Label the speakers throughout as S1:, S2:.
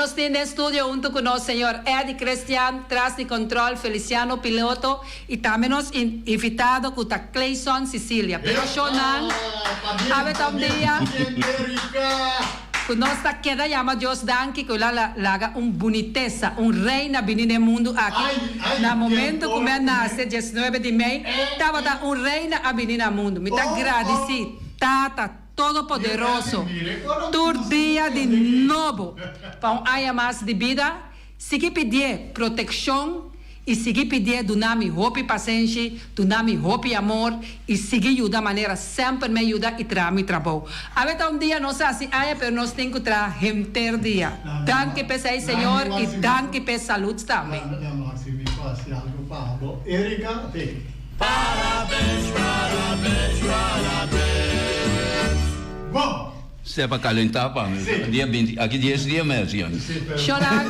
S1: Nos tin den studio hunto cu nos señor Eddy Christian, tras di control Feliciano Piloto y tambe nos invitado cu ta Clayson Cicilia. Pero shownan awe ta un dia cu nos ta keda yama Dios danki cu el a laga un bunitesa, un reina bini den mundo aki. Na momento cu mi a nace diesnuebe di mei tabata un reina a bini na mundo. Mi ta gradici Tata. Todopoderoso, tur dia di nobo pa un aña mas di bida, sigui pidié protekshon i sigui pidié duna mi hopi pasenshi, duna mi hopi amor i sigui yuda manera semper mi a yuda i traha mi trabou. Awe ta un dia nos a hasi aña pero nos tin ku traha henter dia. Danki p'esei Señor i danki p'e salud tambe.
S2: Parabéns, parabéns, parabéns.
S3: Bon!
S2: Step a calentá pa mi. Dia binti, aki dies dia mes, Jan.
S1: Shonan,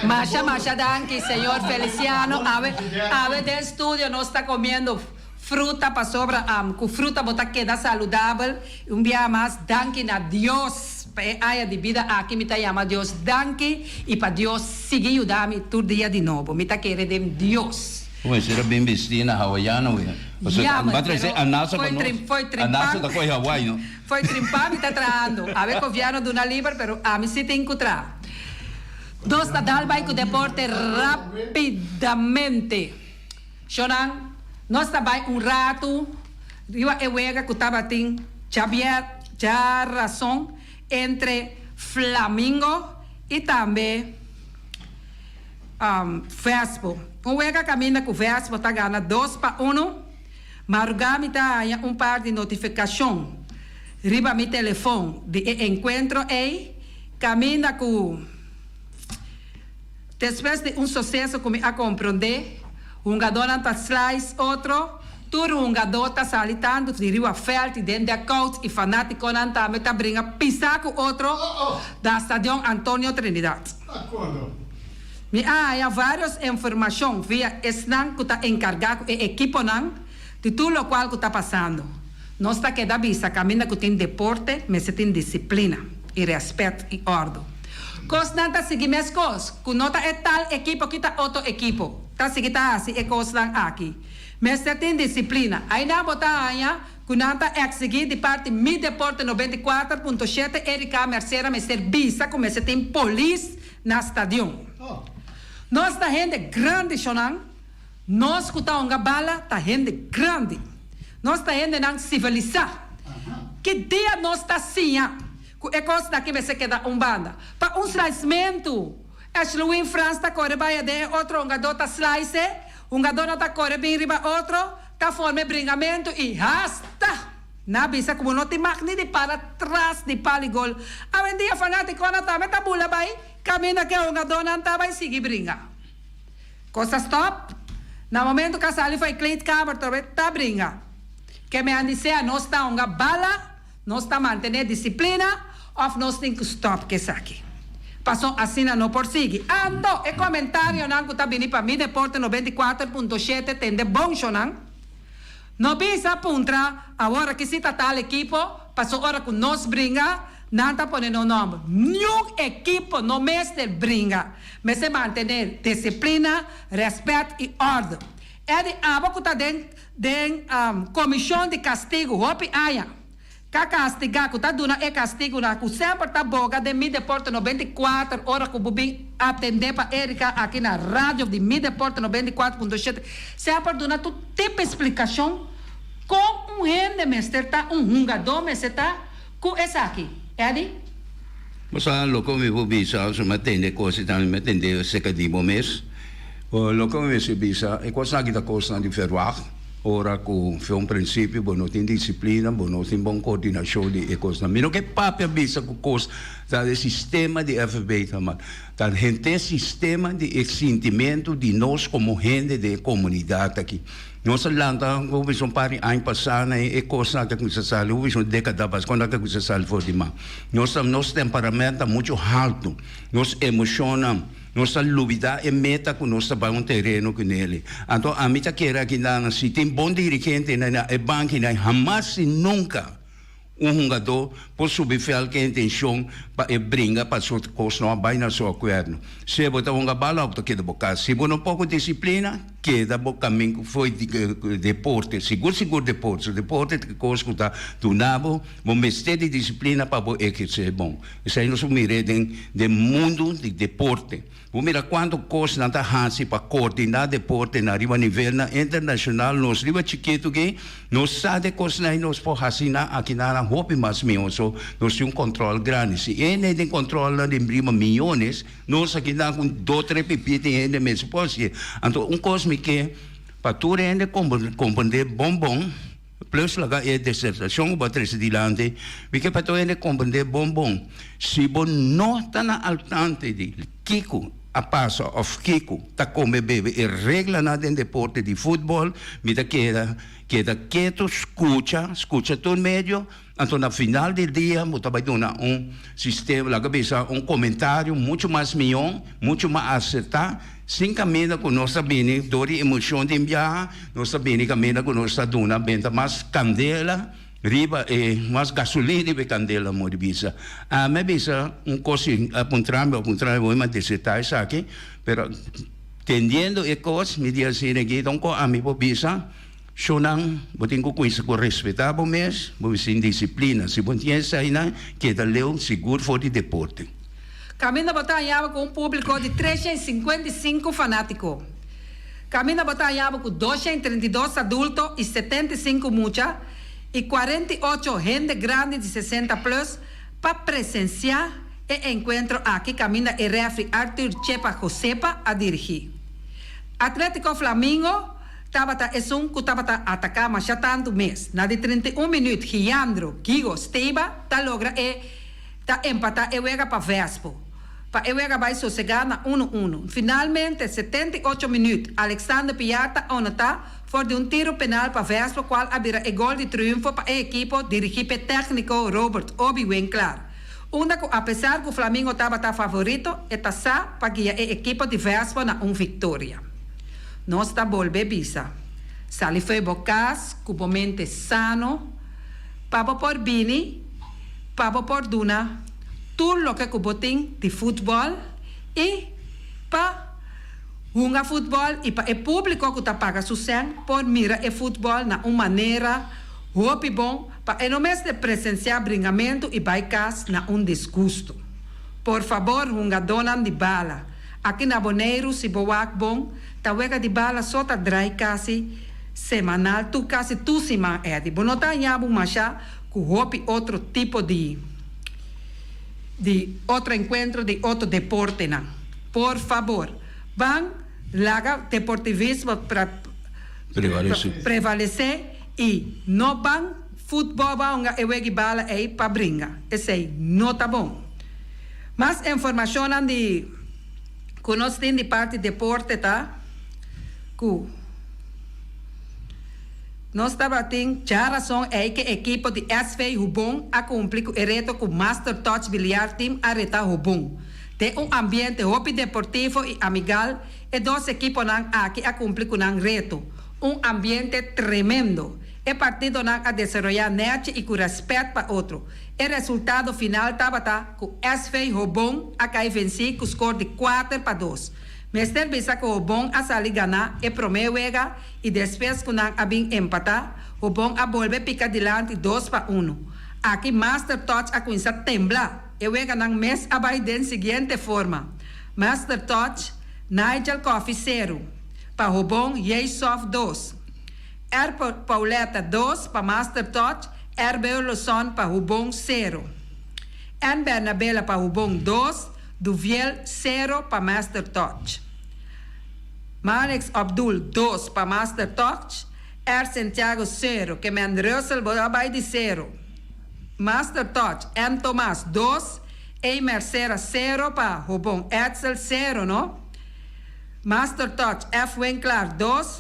S1: masha masha danki señor Feliciano. Awe, awe den studio nos ta comiendo fruta pasobra am cu fruta bo ta keda saludabel. Un biaha mas danki na Dios pa e aña di bida aki. Mi ta yama Dios danki y pa Dios sigui yuda mi tur dia di nobo. Mi ta kere den Dios.
S2: Bo mester a bin bistí na hawaiano wea. Pasobra
S1: Ya,
S2: ba trese
S1: pero
S2: anasa pa
S1: foi
S2: nos.
S1: trim, foi
S2: Anasa
S1: trimpan.
S2: ta koe Hawaii, no?
S1: Foi trimpan mi ta trahando. Awe gobièrnu duna liber, pero ami si tin ku traha. Nos ta dal bai ku deporte rapidamente. Shonnan, nos ta bai un ratu riba e wega ku tabatin djabier, djarason entre Flamingo i tambe. Vespo. Un wega kaminda ku Vespo ta gana dos pa unu. Marugá mi ta haña un par di notifikashon riba mi telefon di e enkuentro ei, kaminda ku despues di un suseso ku mi a komprondé, hungadónan ta slice otro, tur hungadó ta sali tantu di riba vèlt i den dèkout i fanátikonan tambe ta bringa pisá ku otro na Stadion Antonio Trinidad. Mi a haña vários informashon via esnan ku ta enkargá ku e ekiponan di tur lokual ku ta pasando. Nos ta keda bisa kaminda ku tin deporte mester tin disiplina i rèspèt i òrdu. Kosnan ta sigui meskos ku no ta e tal ekipo ki ta otro ekipo ta sigui ta hasi e kosnan aki. Mester tin disiplina. Ainan bo ta haña Ku nan ta eksigí di parti Mi Deporte 94.7 Erika Mercera mester bisa ku mester tin polis na stadion. Nos ta hende grandi shonnan, nos ku ta hunga bala ta hende grandi. Nos ta hendenan sivilisá. Ki dia nos ta siña ku e kosnan aki mester keda un banda? Pa un slaismentu Ashlewin Frans ta kore bai aden e otro hungadó ta slaise, hungadónan ta kore bin riba otro, Ta forma e bringamentu i hasta na bisa ku bo no tin mag ni di para tras di pal i gol. Awendia fanatikonan tambe ta bula bai kaminda ku e hungadónan ta bai sigui bringa. Kos ta stòp na momentu ku a sali for e kleedkamer trobe ta bringa. Ke mi a di sea nos ta hunga bala, nos ta mantené disiplina òf nos tin ku stòp ku esaki. Paso asina no por sigui. Anto e comentarionan cu ta bini pa Mi Deporte 94.7 tende bon shonan. No bisa puntra awor aki si ta tal ekipo, paso ora cu nos bringa nan ta pone no nomber. Niun ekipo no mester bringa. Mester mantene disciplina, respet y orde. Eddy abo cu ta den den comision di castigo hopi aña. Ka kastigá ku ta duna e kastigunan ku semper ta boga den Mi Deporte 94 ora ku bo bin atendé pa Erika aki na radio di Mi Deporte 94.7 semper duna tur tipo splikashon kon un hende mester ta, un hungadó mester ta ku esaki. Eddy?
S2: Bo sa loke mi por bisa, si mi a tende kos i tambe mi a tende aserka di bo mes. Loke mi mester bisa, e kosnan aki ta kosnan di verwagt. Ora ku fe un prinsipio bo no tin disiplina, bo no tin bon koordinashon di e kosnan. Mi no ke papia bisa ku kos ta e sistema di FFB ta mal. Ta henter sistema di e sintimentu di nos komo hende den e komunidat aki. Nos a lanta hopi un par di aña pasá na e kosnan aki a kuminsá sali, hopi un dekada pasá kònde aki a kuminsá sali for di man. Nos ta nos temperament ta muchu haltu, nos emoshonnan. Nos ta lubida e meta cu nos ta bay un tereno cu nele. Anto ami ta kere aki nan si tin bon dirigente na e bankinan hamas y nunca Un hungadó por subi vèlt ku e intenshon pa e bringa pa su kos no a bai na su akuerdo. Si bo ta hunga bala òf ta keda bo kas. Si bo no por ku disiplina, keda bo kamin ku fo'i di deporte. Sigur sigur deporte. Su deporte ta e kos ku ta duna bo bo mester di disiplina pa bo ehersé bon. Esei nos por mir'é den den mundu di deporte. Bo mira cuanto cos nan ta haci pa coordina deporte na riba nivelnan internacional, nos riba chikito aki nos sa de cosnan y nos por haci nan aki nan nan hopi mas miho, so nos tin un control grandi. Si hende den controlnan di riba miyones, nos aki nan cu dos tres pipi tin hende mes por haci. Anto un cos mi ke pa tur hende comprende bon bon. Plus laga e desertashon ku bo a trese dilanti, mi ke pa tur hende komprendé bon bon, si bo no ta na altante di kiko a pasa òf kiko ta kome bebe e reglanan den deporte di futbòl, mi ta keda keda ketu skucha, skucha tur medio, anto na final di dia bo ta bai duna un sistema, laga bisa un komentario muchu mas mihó, muchu mas asertá. Sin kaminda ku nos ta bini dor di emoshon den biaha, nos ta bini kaminda ku nos ta duna benta mas kandela riba e mas gasolin riba e kandela mo di bisa. Ami a bisa un kos si a puntra mi a puntra mi bo mi a deserta esaki, pero tendiendo e kos mi di asina aki ta un kos ami por bisa, Shownan bo tin ku kuminsa ku respeta bo mes, bo mester tin disiplina, si bo tin esainan keda leu sigur for di deporte.
S1: Kaminda bo ta hañaba ku un públiko di 355 fanátiko. Kaminda bo ta hañaba ku 232 adulto i 75 mucha i 48 hende grandi di 60 plus pa presensiá e enkuentro aki kaminda e rèfri Arthur Chepa Josepa a dirigí. Atlétiko Flamingo tabata esun ku tabata ataká masha tantu mes. Na di 31 minüt Giandro Gigo Steba ta logra e ta empatá e wega pa Vespo, pa e wega bai sosegá na unu unu. Finalmente, 78 minüt, Alexander Piar ta anotá for di un tiro penal pa Vespo kual a bira e gol di triunfo pa e ekipo dirigí p'e tèkniko Robert Obi Winklaar. Unda ku apesar ku Flamingo tabata favorito, e ta sa pa guia e ekipo di Vespo na un viktoria. Nos ta bolbe bisa, sali fo'i bo kas ku bo mente sano pa bo por bini. Pa bo por duna tur loke ku bo tin di futbòl i pa hunga futbòl i pa e públiko ku ta paga su sèn por mira e futbòl na un manera hopi bon pa e no mester presensiá bringamentu i bai kas na un disgustu. Por fabor hungadónan di bala, aki na Boneiru si bo wak bon ta wega di bala so ta drai kasi semanal tur kasi tur siman Eddy. Bo no ta haña bo masha ku hopi otro tipo di di otro enkuentro di otro deportenan. Por fabor, ban laga deportivismo prevalesé i no ban futbòl ban hunga e weg'i bala ei pa bringa. Esei no ta bon. Mas informashonnan di ku nos tin di parti deporte ta ku. Nos tabatin djarason ei ke ekipo di SV Hubon a kumpli ku e reto ku Master Touch Billiard Team a reta Hubon. Den un ambiente hopi deportivo i amigal e dos ekiponan aki a kumpli ku nan reto. Un ambiente tremendo. E partidonan a desaroyá nèchi i ku rèspèt pa otro. E resultado final tabata ku SV Hubon a kai vensí ku skor di 4-2. Mester bisa ku Hubon a sali ganá e promé wega i despues ku nan a bin empatá, Hubon a bolbe pika dilanti 2-1. Aki Master Touch a kuminsá tembla. E weganan mes a bai den siguiente forma, Master Touch, Nigel Coffie seru, pa Hubon Jaysoft dos, R. Pauletta dos pa Master Touch, R. Beurloson pa Hubon seru, N. Bernabela pa Hubon dos, Duviel sero pa Master Touch. Marnix Abdul dos pa Master Touch, R. Santiago sero, ke men Russell bo a bai di sero. Master Touch, M. Tomas dos, A. Mercera sero pa Hobon Edsel sero no. Master Touch, F. Winklaar dos,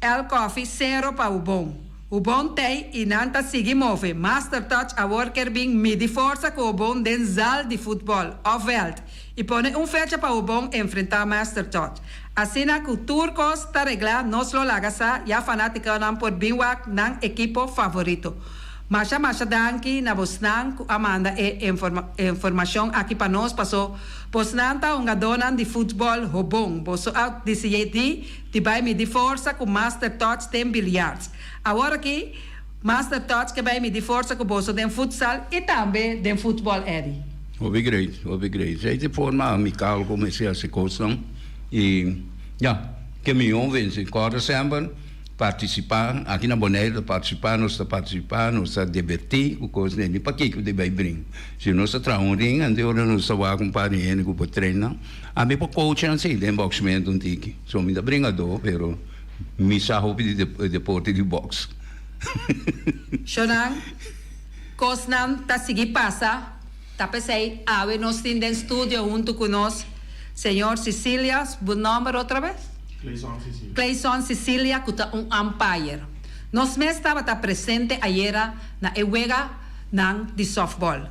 S1: L. Coffie sero pa Hobon. Hobon tei i nan ta sigui move. Master Touch awor ker bin midi forsa ku Hobon den zal di futbòl òf vèlt. I pone un fecha pa Hobon enfrentá Master Touch. Asina ku tur kos ta reglá nos lo laga sa ya fanátikonan por bin wak nan ekipo favorito. Masha masha danki na bosnan ku a manda e informashon aki pa nos paso bosnan ta hungadónan di futbòl hobon. Boso a disidí di bai midi forsa ku Master Touch den bilyarts. Awor aki Master Touch ke bai midi forsa ku boso den futsal i tambe den futbòl, Eddy.
S2: Hopi great, hopi great. Esei ta e forma amikal ku mester hasi kosnan i ya, ke mihó vense. Kòrda semper. Partisipá, aki na Boneiru ta partisipá, nos ta partisipá, nos ta debertí ku kos den di pakiko di bai brin. Si nos ta traha un ring, anto ora nos ta wak un par di hende ku por traina. Ami por coach nan si den boksmentu un tiki. So mi ta bringadó, pero mi sa hopi di deporte di boks.
S1: Shonan, kosnan ta sigui pasa, ta p'esei awe nos tin den studio huntu ku nos señor Cecilia, bo nòmber otra bes?
S3: Clayson Cecilia.
S1: Clayson Cecilia cu ta un umpire. Nos mes tabata presente ayera na e wega nan di softball.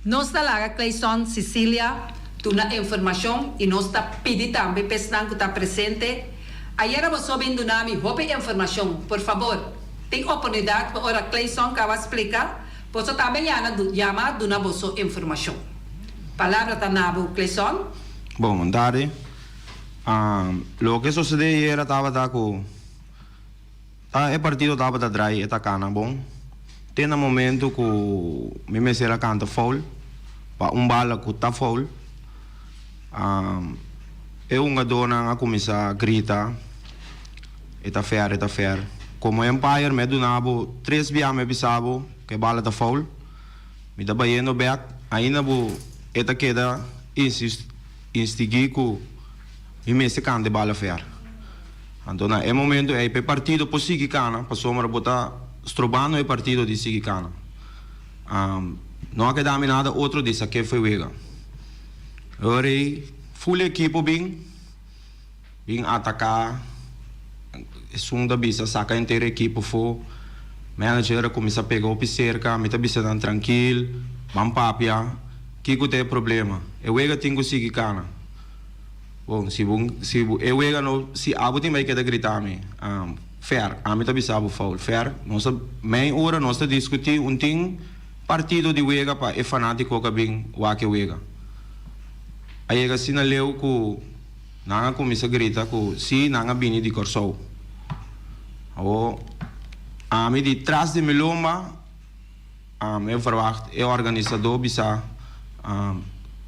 S1: Nos ta laga Clayson Cecilia duna informacion y nos ta pidi tambe p'esnan cu ta presente ayera boso bin duna mi hopi informacion. Por fabor, tin oportunidad pa ora Clayson caba splica, boso tambe yana yama duna boso informacion. Palabra ta na bo, Clayson.
S3: Bon, bon tardi. Loke sosodé ayera tabata ku ta e partido tabata drai e ta kana bon te na momento ku mi mester a kanta foul pa un bala ku ta foul. E hungadónan a kuminsá grita e ta fèr e ta fèr. Komo umpire mi a duna bo tres bia mi a bisa bo ku e bala ta foul. Mi ta bayendo bèk ainda bo e ta keda insistí. Instigí ku mi mester kanta e bala fèr. Anto na e momento ei pa e partido por sigui kana, pasobra bo ta strobando e partido di sigui kana. No a keda mi nada otro di sak'é fo'i wega. E ora ei ful ekipo bin, bin ataká, esun ta bisa saka henter ekipo afó, manager a kuminsá pega hopi serka, mi ta bisa nan trankil, ban papia. Kiko ta e problema? E wega tin ku sigui kana. Bon, si bo, si bo, e wega no, si abo tin bai keda grita mi, Fer, ami ta bisa bo foul. Fer, nos ta, mei ora nos ta diskutí un tin partido di wega pa e fanátiko ka bin wak e wega. A yega asina leu ku nan a kuminsá grita ku si nan a bini di Kòrsou. Awor, ami di tras di mi lomba. Mi verwacht e organisadó bisa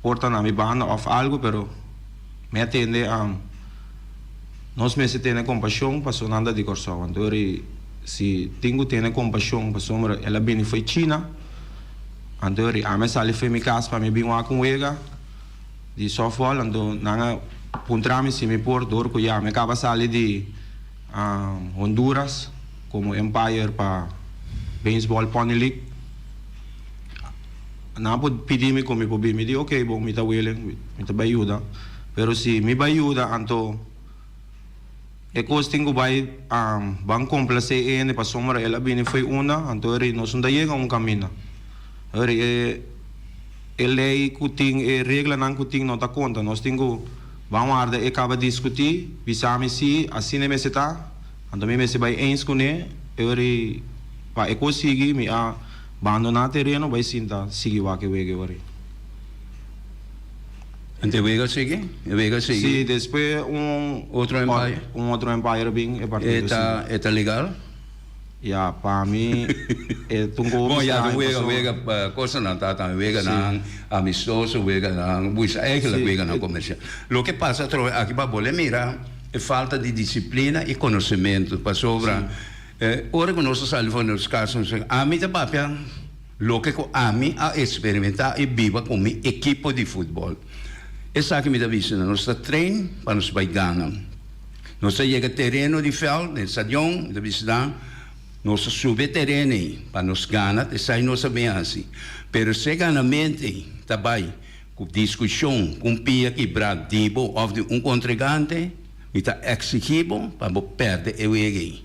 S3: por ta na mi banda òf algu, pero mi a tende nos mester tene kompashon pasobra nan ta di Kòrsou. Anto eri si tin ku tene kompashon pasobra el a bini fo'i China, anto eri ami a sali fo'i mi kas pa mi bin wak un wega di sòftbòl, anto nan a puntra mi si mi por dor ku ya mi a kaba sali di Honduras komo umpire pa Baseball Pony League. Nan a por pidi mi ku mi por bin. Mi di ok bon mi ta willing, mi ta bai yuda. Pero si mi bai yuda anto e kos tin ku bai ban komplasé e hende pasobra el a bini fo'i unda anto eri nos no ta yega un kaminda. Eri e e lei ku tin e reglanan ku tin no ta konta. Nos tin ku Ban warda e kaba diskutí, bisa mi si asina e mester ta, anto mi mester bai eens kuné, e ora ei pa e kos sigui mi a bandoná tereno bai sinta sigui wak e wega e ora ei.
S2: Anto e wega sigui? E wega sigui?
S3: Si, despues un
S2: Otro umpire?
S3: Un otro umpire a bin, e partido
S2: E ta
S3: sigui.
S2: e ta legal?
S3: Ya, pa mi e ta un kobo
S2: Bon, ya,
S3: straño
S2: wega,
S3: pasobra.
S2: wega, kosanan ta tambe, weganan amistoso, weganan, pues eigenlijk weganan komersial. Loke pasa atrobe aki pa bo le mira e falta di disiplina i konosementu, pasobra ora ku nos a sali for di nos kas, nos ami ta papia loke ku ami a eksperimentá i biba ku mi ekipo di futbòl. Esaki mi ta bisa nan, nos ta train pa nos bai gana. Nos a yega tereno di vèlt den stadion, mi ta bisa nan, nos a subi e tereno ei pa nos gana, esei nos a bin hasi. Pero si e ganamentu ei ta bai ku diskushon, ku un pia kibrá di bo òf di un kontregante, mi ta eksigí bo pa bo pèrdè e wega ei.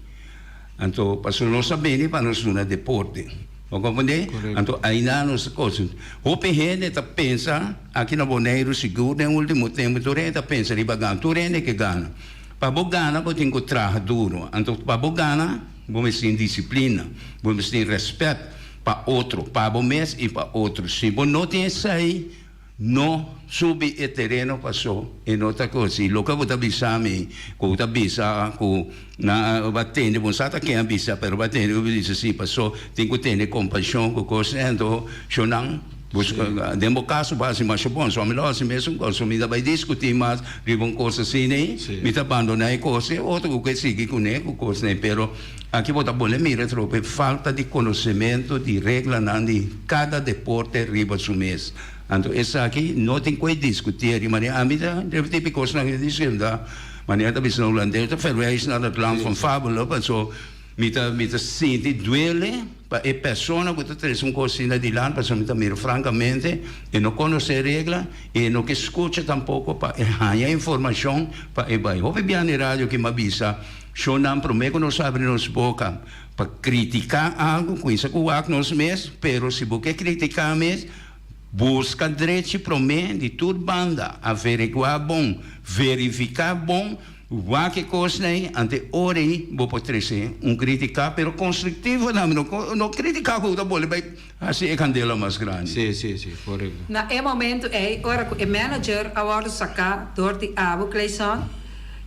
S2: Anto pasobra nos a bini pa nos duna deporte. Bo comprende? Anto aina nos ta cosa. Hopi hende ta pensa, aki na Boneiru sigur den ultimo tempo tur hende ta pensa riba gana. Tur hende ke gana. Pa bo gana bo tin ku traha duro. Anto pa bo gana. Bo mester tin disiplina, bo mester tin rèspèt pa otro, pa bo mes i pa otro. Si bo no tin esei, no subi e tereno paso e no ta kos. I loke bo ta bisa mi, ku bo ta bisa ku nan a tende, bo no sa ta ken a bisa, pero bo a tende ku bo bisa si, paso tin ku tene kompashon ku kos. Anto shonnan, den bo kaso bo hasi masha bon, so mi lo hasi mesun kos. So mi ta bai diskutí mas riba un kos asina ei, mi ta bandoná e kos ei, otro ku ke sigui kuné ku kosnan ei. Pero aki bo ta pone mira atrobe falta di konosementu di reglanan di kada deporte riba su mes. Anto esaki no tin ku e diskutí riba manera ami ta repetí mi kosnan aki disiendo manera ta bisa na hulandes ta verwijs naar het land van fabelen paso mi ta mi ta sinti duele pa e persona ku ta trese un kos asina dilanti pasobra mi ta mira frankamente e no konosé regla i e no ke skucha tampoko pa e haña informashon pa e bai. Hopi biaha na e radio ki mi a bisa shownan promé ku nos abri nos boka pa kritiká algu kuminsa ku wak nos mes pero si bo ke kritiká mes Buska drechi promé di tur banda, averiguá bon, verifiká bon, wak e kosnan ei, ante ora ei bo por trese un kritiká, pero konstruktivo tambe, no no kritiká ku ta bole bai hasi e kandela mas grandi.
S3: Sí, sí, sí, korekto.
S1: Na e momento ei, ora ku e manager a wòrdu saká dor di Abu Clayson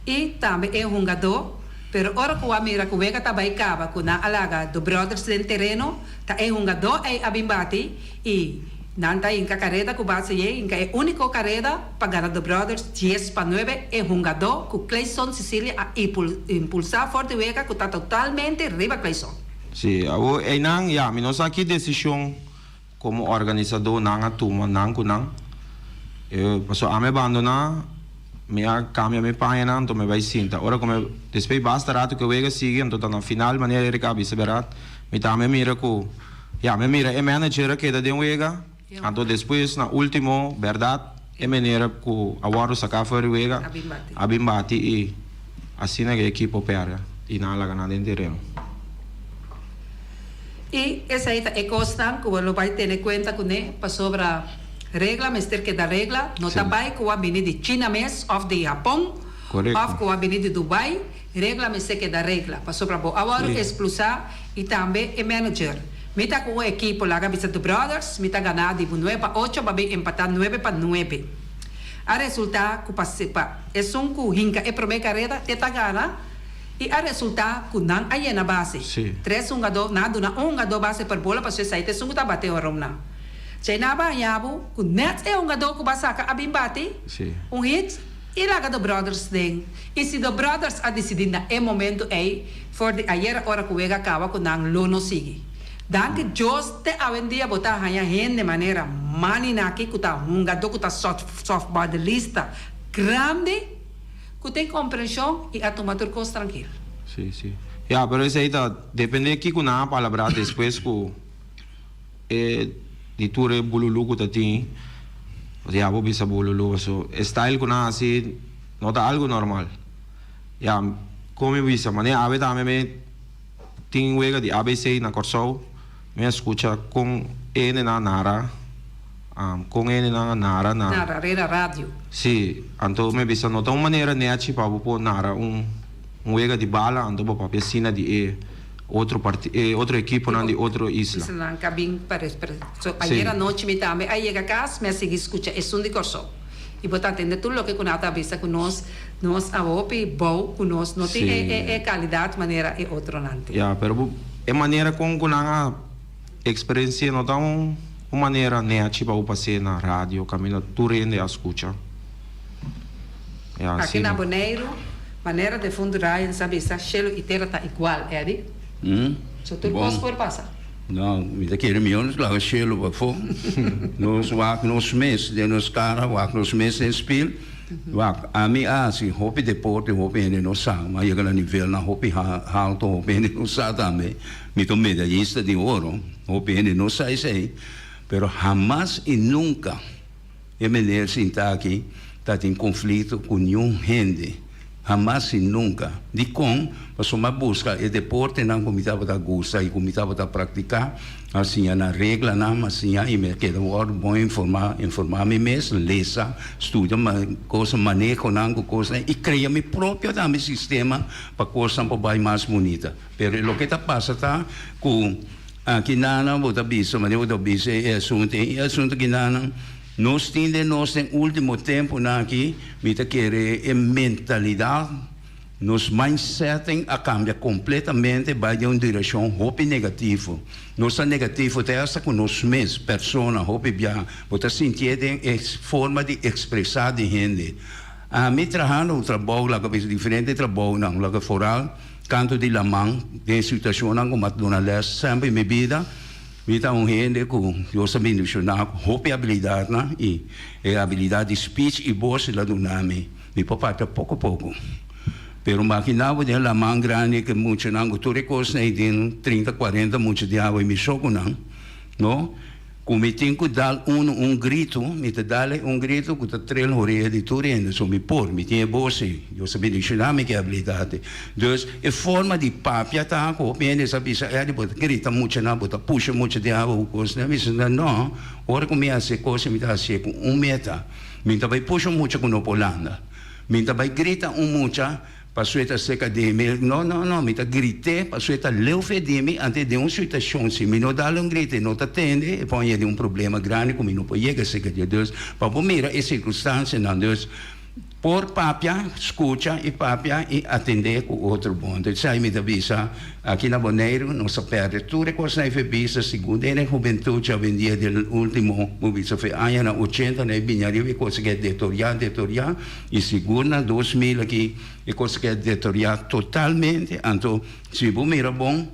S1: i tambe e hungadó, pero ora ku a mira ku wega ta bai kaba ku nan a laga The Brothers den tereno, ta e hungadó ei a bin bati I nan ta hinka kareda ku base ye hinka e úniko kareda pa gana The Brothers 8-9 e hungadó ku Clayson Cicilia a impulsá for di wega ku ta totalmente riba Clayson.
S3: Sí, awor einan ya mi no sa ki desishon komo organisadó nan a tuma nan ku nan. E pasobra ami a bandoná, mi a kambia mi pañanan anto mi bai sinta. Ora ku mi despues basta rato ku e wega sigui anto ta na final manera Eric a bisa bèrdat mi tambe a mira ku. Ya, mi a mira e manager a keda den wega, anto despues na ultimo, berdad, e meneer ku a wòrdu saká for di wega a bin bati i asina ku e ekipo pèrdè i nan a laga nan den tereno.
S1: I esei ta e kosnan ku bo lo bai tene kuenta kuné, pasobra regla mester keda regla, no ta bai ku a bini di China mes òf di Hapon òf ku a bini di Dubai. Regla mester keda regla, pasobra bo a wòrdu eksplusá i tambe e manager. Mi ta ku un ekipo laga bisa The Brothers, mi ta ganá di bu 9-8 ba bin empatá 9-9. A resultá ku pa pa esun ku hinka e promé kareda te ta gana i a resultá ku nan a yena base. Tres hungadó, nan a duna un hungadó base per bola pasobra esei ta esun ku ta bate horom nan. Djei nan a baña bo ku nèt e hungadó ku bo a saka a bin bati un hit. I laga The Brothers den. I si The Brothers a disidí na e momento ei, for di ayera ora ku wega kaba ku nan lo no sigui. Danki Dios te awendia bo ta haña hende manera Manny Naki ku ta hungadó ku ta softballista grandi ku tin komprenshon i a tuma tur kos trankil.
S3: Sí, sí. Ya, pero esei ta dependé kiko nan a palabrá despues ku. E di tur e bululu ku ta tin, ya bo bisa bululu paso e style ku nan hasi no ta algu normal. Ya kon mi bisa manera awe tambe mi tin wega di ABC na Kòrsou mi a skucha kon e hendenan a nara kon e hendenan a nara na.
S1: Nara riba radio.
S3: Si, anto mi bisa no ta un manera nechi pa bo por nara un wega di bala anto bo papia asina di e. Otro parti e otro ekiponan di otro isla.
S1: Islanan ka bin pa respre So ayer anochi mi tambe a yega kas mi a sigui skucha esun di Kòrsou i bo ta tende tur loke ku nan ta bisa ku nos nos a hopi bou ku nos no tin e e e kalidat manera e otronan tin.
S3: Ya pero bo e manera kon ku nan a eksperensi'é no ta un un manera nechi pa bo pas'é na radio kaminda tur hende a skucha. Ya
S1: Aki
S3: asina.
S1: na Boneiru Manera defuntu Ryan sa bisa, shelu i tera ta igual, Eddy. So tur
S2: Bon.
S1: kos por pasa.
S2: No, mi ta kere mihó nos laga shelu pafó. Nos wak nos mes den nos kara, wak nos mes den spil. Wak, ami a hasi hopi deporte, hopi hende no sa. Mi a yega na nivelnan hopi halto, hopi hende no sa tambe. Mi ta un medayista di oro, hopi hende no sa esei. Pero hamas i nunka. E meneer sinta aki ta tin conflicto cu niun hende. Hamas i nunka. Dikon? Pasobra mi a buska e deportenan ku mi tabata gusta i ku mi tabata praktiká. Mi a siña nan reglanan, mi a siña i mi a keda wòrdu bon informá, informá mi mes, lesa, studia kos, manehonan ku kosnan i krea mi propio tambe sistema pa kosnan por bai mas bunita. Pero e loke ta pasa ta ku aki nan bo ta bisa, manera bo ta bisa e asuntu ei, e asuntu aki nan. Nos tin den nos den ultimo tempunan aki, mi ta kere e mentalidat, nos mindsetting a kambia kompletamente bai den un direkshon hopi negativo. Nos ta negativo te hasta ku nos mes, persona, hopi bia bo ta sintié den e forma di ekspresá di hende. Ami trahando un trabou, laga bisa diferente trabounan, laga foral kantu di laman, den situashonnan ku mi a duna lès semper mi bida, Mi ta un hende ku Dios a bendishoná ku hopi abilidatnan i e abilidat di speech i bos el a duna mi. Mi por papia poko poko. Pero makiná bo den laman grandi ku e muchanan ku tur e kosnan ei den trinta kuarenta mucha di awa i mi so ku nan, no? Ku mi tin ku dal unu un gritu, mi ta dal e un gritu ku ta trel horea di tur hende. So mi por, mi tin e bos ei. Dios a bendishoná mi ku e abilidat ei. Dus, e forma di papia ta ku hopi hende sa bisa, Eddie, bo ta grita muchanan, bo ta pusha mucha di awa ku kosnan. Mi bisa nan, No, ora ku mi hasi e kos, mi ta hasié ku un meta. Mi ta bai pusha un mucha ku no por landa. Mi ta bai grita un mucha pasobra e ta seka di mi. No, no, no, mi ta grit'é pasobra e ta leu fe di mi. Ante den un situashon, si mi no dal un grito, e no ta tende, e por yega den un problema grandi ku mi no por yega seka di e. Dus, pa bo mira e sirkunstansianan. Dus. Por papia, skucha i papia i atendé ku otro bon. Entonces esei mi ta bisa, aki na Boneiru nos a pèrdè tur e kosnan ei fe bisa, segun den e hubentut djawendia den ultimo, bo bisa fe añanan ochenta nan e bini ariba e kos a keda detoriá, detoriá i sigur na 2000 aki e kos a keda detoriá totalmente. Anto si bo mira bon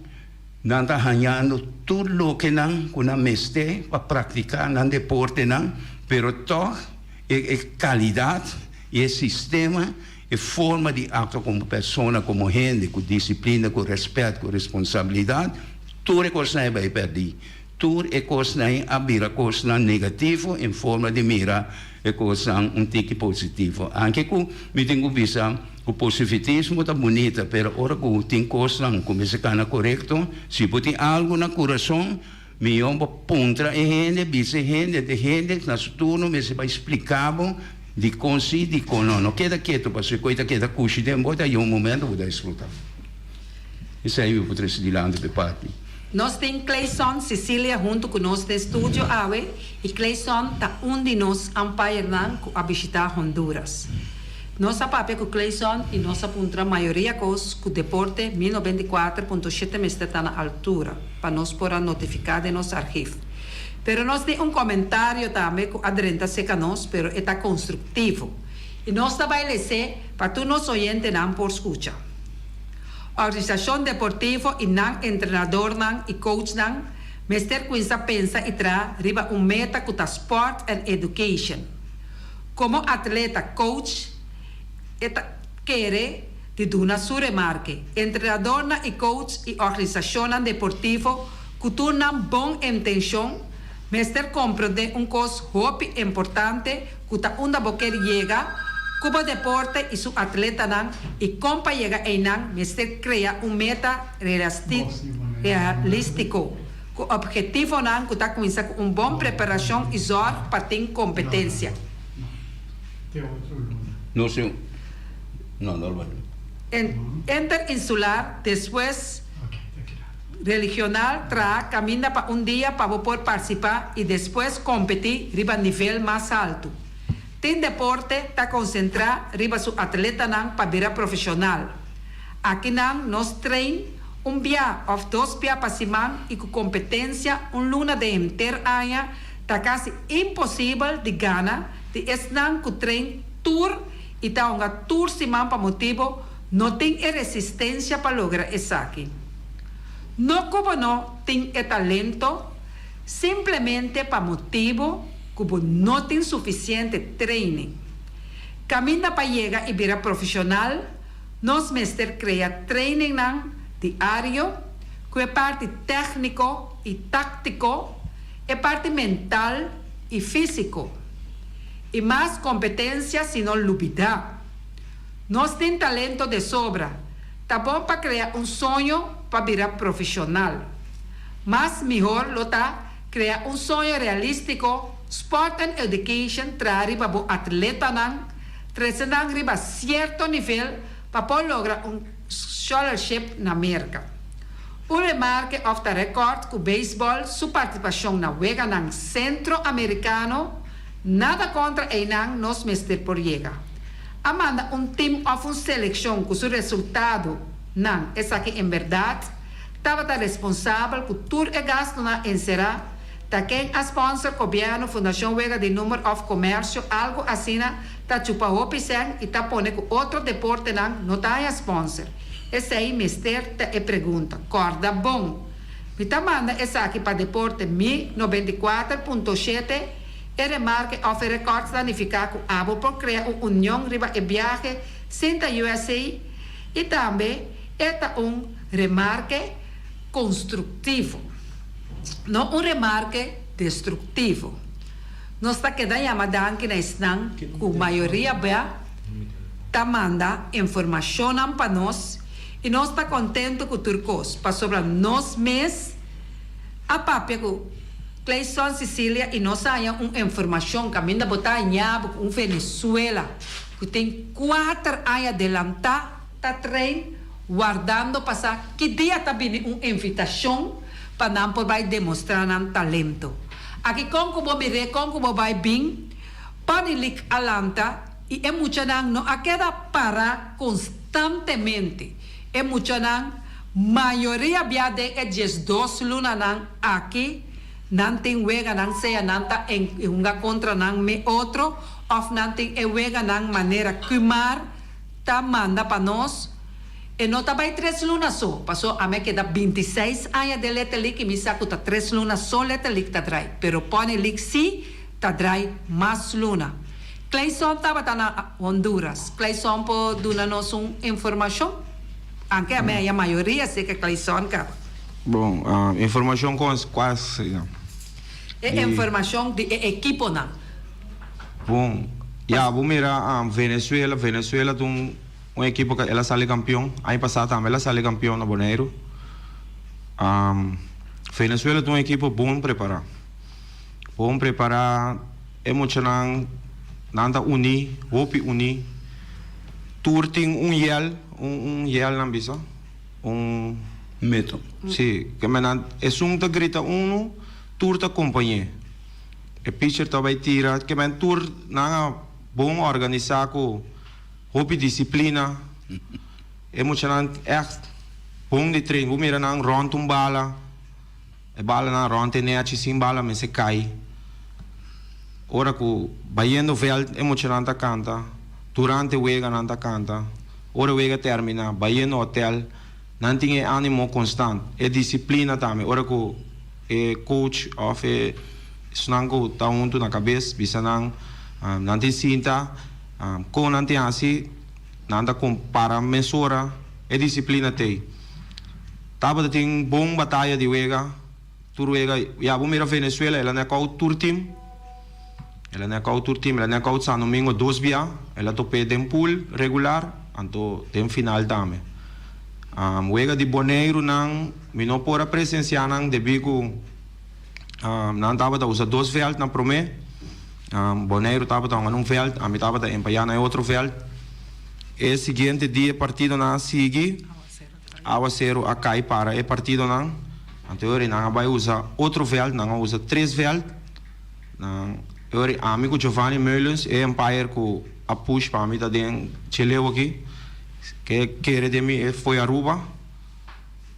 S2: nan ta hañando tur loke nan ku nan mester pa praktiká nan deportenan, pero tòg. E kalidat i e sistema, e forma di aktua komo persona, komo hende, ku disiplina, ku rèspèt, ku responsabilidat, tur e kosnan ei bai pèrdí. Tur e kosnan ei a bira kosnan negativo en forma di mira e kosnan un tiki positivo. Anke ku mi tin ku bisa ku posivitismo ta bunita, pero ora ku tin kosnan ku mester kana korekto, si bo tin algu na kurason, Mihó bo puntra e hende, bisa e hende, e hende na su turno mester bai spliká bo dikon sí, dikon no. No keda ketu pasobra e koi ta keda kushi den bo, ta yega un momento bo ta eksplotá. Esei mi por trese dilanti pa e parti.
S1: Nos tin Clayson Cecilia huntu ku nos den studio awe i Clayson ta un di nos umpire-nan ku a bishitá Honduras. Nos a papia ku Clayson i nos a puntra mayoria kos ku Deporte 1094.7 mester ta na altura. pa nos por a notifiká den nos archief. Pero nos tin un komentario tambe ku a drenta seka nos, pero e ta konstruktivo. I nos ta bai les'é pa tur nos oyentenan por skucha. Organisashon deportivo i nan entrenadornan i coachnan mester kuinsa pensa i traha riba un meta ku ta sport and education. Komo atleta coach e ta kere di duna su remarke. Entrenadornan i coach i organisashonnan deportivo ku tur nan bon intenshon mester komprondé un kos hopi importante ku ta unda bo ker yega ku bo deporte i su atletanan i kon pa yega einan mester krea un meta realístiko ku ophetivonan ku ta kuminsá ku un bon preparashon i zòrg pa tin kompetensia.
S2: No, no lo bai.
S1: Interinsular, despues religional traha kaminda pa un dia pa bo por partisipá i despues kompetí riba nivel mas haltu. Tin deporte ta konsentrá riba su atletanan pa bira profeshonal. Akinan nos train un bia òf dos bia pa siman i ku kompetensia un luna den henter aña ta kasi imposibel di gana di esnan ku train tur i ta hunga tur siman pa motibo no tin e resistencia pa logra esaki. No cu bo no tin e talento, simplemente pa motibo cu bo no tin suficiente training. Caminda pa yega i bira profesional, nos mester crea trainingnan diario cu e parti tecnico i tactico, e parti mental i fisico. I mas kompetensia si no lubidá. Nos tin talento de sobra. Ta bon pa crea un soño pa bira profesional. Mas mihor lo ta crea un soño realistico, Sport and Education traha riba bo atletanan, trece nan riba cierto nivel pa por logra un scholarship na Merca. Un remarke of ta record cu baseball su participacion na Weganan Centro Americano, nada contra eynan nos mester por yega. A manda un team of un seleccion cu su resultado nan esaki en berdad tabata responsabel cu tur e gastonan encera ta ken a sponsor gobierno fundacion wega di number of comercio algo asina ta chupa hopi cen y ta pone cu otro deportenan no ta haya sponsor esey mester ta e pregunta corda bon mi ta manda esaki pa deporte mi 94.7 E remarke of e record ta nifica cu abo por crea un union riba e biahe sin ta USA y tambe e ta un remarke constructivo, no un remarke destructivo. Nos ta keda yama danki na esnan cu mayoria bia ta manda informacionnan pa nos y nos ta contento cu tur cos pasobra nos mes a papia cu Clayson Cecilia y nos a haña un informacion caminda bo ta haña bo cu un Venezuela cu tin cuater aña delanta ta train wardando pa sa ki dia ta bini un invitacion pa nan por bay demostra nan talento. Aki con cu bo mir'é con cu bo bay bin Pony League a lanta y e muchanan no a keda para constantemente. E muchanan mayoria bia den e 12 lunanan aki nan tin weganan sea nan ta en hunga contra nan me otro of nan tin e weganan manera Kumar ta manda pa nos. E no ta bay 3 luna so, paso ami a keda 26 aña den Little League y mi sa cu ta 3 luna so Little League ta draai, pero Pony League si ta draai mas luna. Clayson tabata na Honduras. Clayson por duna nos un informacion? Aunke ami haya mayoria si ke Clayson caba.
S3: Bon, informacion con cua sea?
S1: E informacion di e ekiponan.
S3: Bon, ya bo mira Venezuela, Venezuela ta un un ekipo cu el a sali campeon, aña pasa tambe el a sali campeon na Boneiru. Venezuela ta un ekipo bon prepara, bon prepara. E muchanan nan ta uní, hopi uní. Tur tin un yèl, un un yèl nan bisa, un.
S2: Meto.
S3: Sí, ke men nan esun ta grita unu, tur ta kompañ'é. E pitcher ta bai tira, ke men tur nan a bon organisá ku hopi disiplina. E muchanan ègt bon di train. Bo mira nan rònt un bala. E balanan rond e nechi sin bala mester cay. Ora cu bayendo veld e muchanan ta canta, durante wega nan ta canta, ora wega termina bayendo hotel nan tin e animo constant, e disciplina tambe ora cu e coach of e esnan cu ta hunto na cabes bisa nan nan tin sinta con nan tin haci nan ta compara mesora e disciplina t'ey. Tabata tin bon bataya di wega, tur wega, ya bo mira Venezuela el a knockout tur team, el a knockout tur team, el a knockout San Domingo dos bia, el a top'é den pool regular, anto den final tambe. Wega di Boneiru nan mi no por a presencia nan debí ku nan tabata usa dos veld na promé, Boneiru tabata hunga na un veld, ami tabata empayá na e otro veld. E siguiente dia e partidonan a sigui. Awaseru a kai para e partidonan, anto e ora nan a bai usa otro veld, nan a usa tres veld. Nan e ora ami ku Giovanni Meulens, e umpire ku a push pa mi ta den cheleu aki, ke kere den mi e foi Aruba,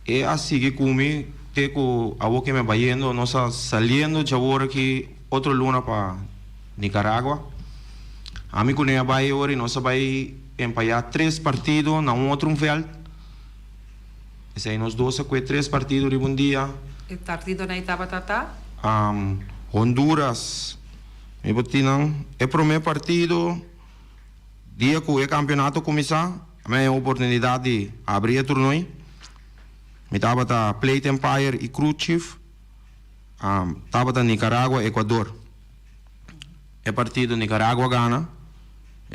S3: e a sigui ku mi te ku awor ke mi a bayendo, nos a saliendo djawor aki otro luna pa Nicaragua. Ami ku ne a bai e ora nos a bai empayá tres partido na un otro un vèlt. Esei nos dos a kue tres partido riba un dia.
S1: E partidonan ei tabata ta?
S3: Honduras, mi por tin nan. E promé partido, dia ku e kampeonato kuminsá, mi a haña oportunidat di abri e tornoi. Mi tabata plate umpire i crew chief. Tabata Nicaragua, Ecuador. E partido Nicaragua gana.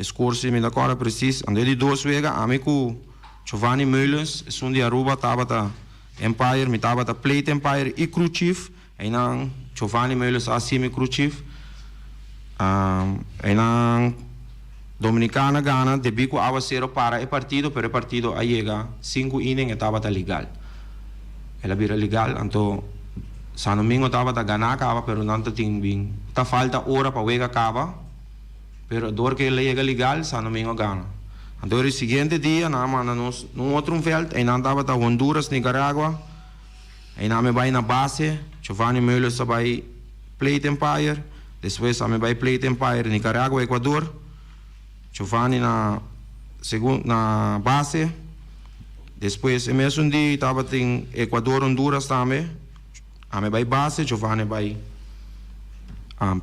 S3: E score si mi ta kòrda presis. Anto e di dos wega ami ku Giovanni Meulens, esun di Aruba tabata umpire, mi tabata plate umpire i crew chief. Einan Giovanni Meulens a hasi mi crew chief. Einan Dominicana gana debí ku awasero para e partido, pero e partido a yega sinku inning e tabata legal. El a bira legal, anto San Domingo tabata gana kaba pero nan ta tin bin ta falta ora pa wega kaba. Pero dor ku el a yega legal, San Domingo a gana. Anto e siguiente dia nan a manda nos un otro un veld, einan tabata Honduras, Nicaragua. Einan mi bai na base, Giovanni Meulens a bai plate umpire, despues ami bai plate umpire Nicaragua, Ecuador, Giovanni na segun na base, despues e mesun di tabatin Ecuador, Honduras tambe, ami bai base, Giovanni bai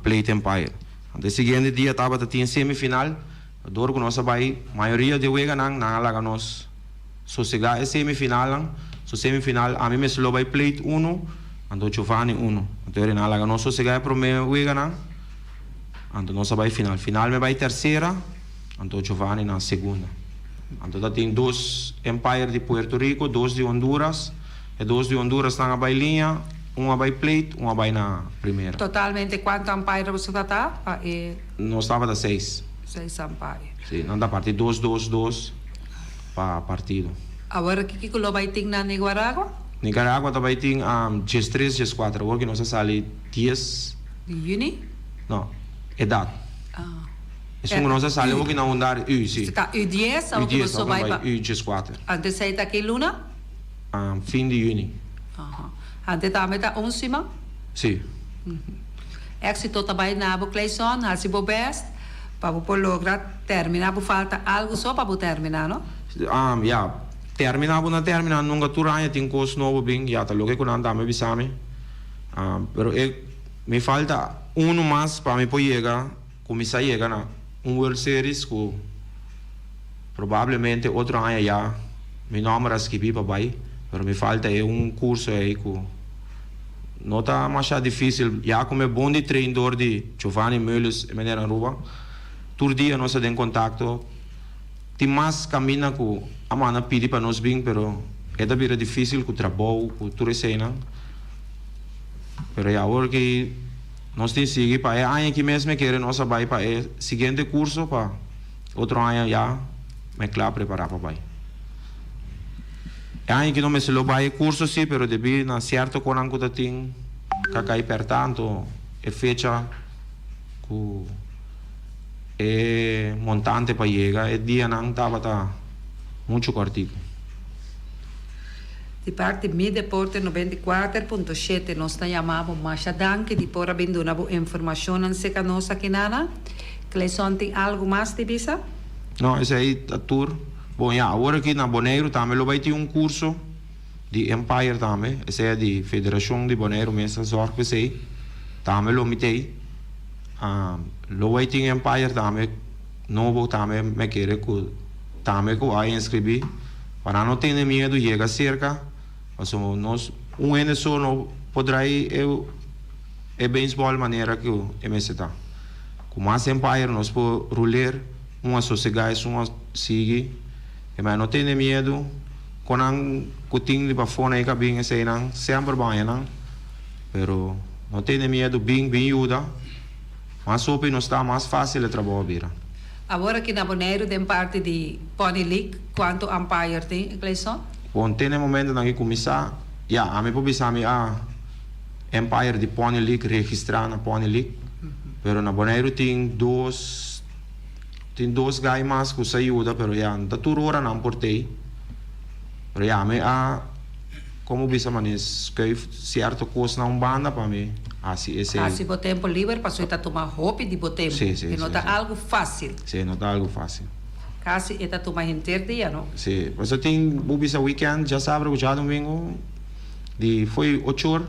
S3: plate umpire. Anto e siguiente dia tabata tin semifinal, dor ku nos a bai mayoria di e weganan nan a laga nos. Sosegá e semifinalnan. Su semifinal ami mester lo bai plate unu, anto Giovanni unu. Anto e Renal laga nos sosegá e promé weganan, anto nos a bai final. Final mi bai tersera, anto Giovanni na segunda. Anto ta tin dos umpire di Puerto Rico, dos di Honduras. E dos di Honduras nan a bai liña, un a bai plate, un a bai na primera.
S1: Totalmente kuantu umpire boso ta ta pa e.
S3: Nos tabata seis.
S1: Seis umpire.
S3: Si, nan ta parti dos, dos, dos. Pa partido.
S1: Awor aki kiko lo bai tin na Nicaragua?
S3: Nicaragua ta bai tin diestres, dieskuater. Awor ki nos a sali dies.
S1: Di juni?
S3: No, edat. Esun ku nos a sali awor ki na hundar U, si.
S1: Si ta U dies, awor ki boso bai pa.
S3: U dieskuater.
S1: Antes ei ta ki luna?
S3: Fin di juni.
S1: Antes tambe ta un siman?
S3: Si.
S1: Éxito ta bai na bo Clayson, hasi bo best. Pa bo por logra termina bo falta algo so pa bo termina no?
S3: Ya, termina bo na termina nunca tur aña tin cos nobo bin ya ta loke cu nan tambe bisa mi pero e mi falta uno mas pa mi por yega cuminsa yega na un World Series cu probablemente otro aña ya mi nomber a skibi pa bay pero mi falta e un curso ey cu No ta masha dificil, ya cu mi bon di train door di Giovanni Meulens e meneer Aruba. Tur dia nos ta den contacto. Tin mas caminda cu a manda pidi pa nos bin, pero e ta bira dificil cu trabou, cu tur eseynan. Pero ya awor ki nos tin sigui pa e aña aki mes mi kere nos a bay pa e siguiente curso pa otro aña ya mi cla prepara pa bay. E aña ki no mester lo bai e curso si, pero debi na cierto conan cu ta tin ca cay perta, anto e fecha cu e montante pa yega e dianan tabata mucho cortico.
S1: Di parti Mi Deporte 94.7 nos ta yama bo masha danki di por a bin duna bo informacionnan seca nos aki nana. Clayson tin algo mas di bisa?
S3: No, esey ta tur. Bon ya, awor aki na Boneiru tambe lo bai tin un kurso di Empire tambe, esei a di Federashon di Boneiru mes a zòrg pa esei, tambe lo mi t'ei. Lo bai tin Empire tambe nobo tambe mi kere ku tambe ku a inskribí pa nan no tene miedu yega serka, pasobra nos un hende so no por drai e e beisbòl manera ku e mester ta. Ku mas Empire nos por ruler. Un a sosegá esun a sigui. E mei no tene miedu. Kon nan ku tin di pafó na e kabin eseinan semper baña nan. Pero no tene miedu, bin, bin yuda. Mas hopi nos ta, mas fásil e trabou a bira.
S1: Awor aki na Boneiru den parti di Pony League kuantu umpire tin, Clayson?
S3: Bon, te na e momentonan ki kuminsá, ya, ami por bisa mi a umpire di Pony League registrá na Pony League. Pero na Boneiru tin dos. Tin dos gai mas ku sa yuda pero ya no ta tur ora nan por tei. Pero ya mi a komo bisa mane skuif sierto kos na un banda pa mi hasi esei.
S1: Hasi bo tempo liber pasobra e ta tuma hopi di bo tempo.
S3: Si, si,
S1: E no
S3: si,
S1: ta
S3: si.
S1: algu fásil.
S3: Si, no ta algu fásil.
S1: Kasi e ta tuma henter dia, no?
S3: Si, pasobra tin bo bisa weekend djasabra ku djadomingo di fo'i ocho or.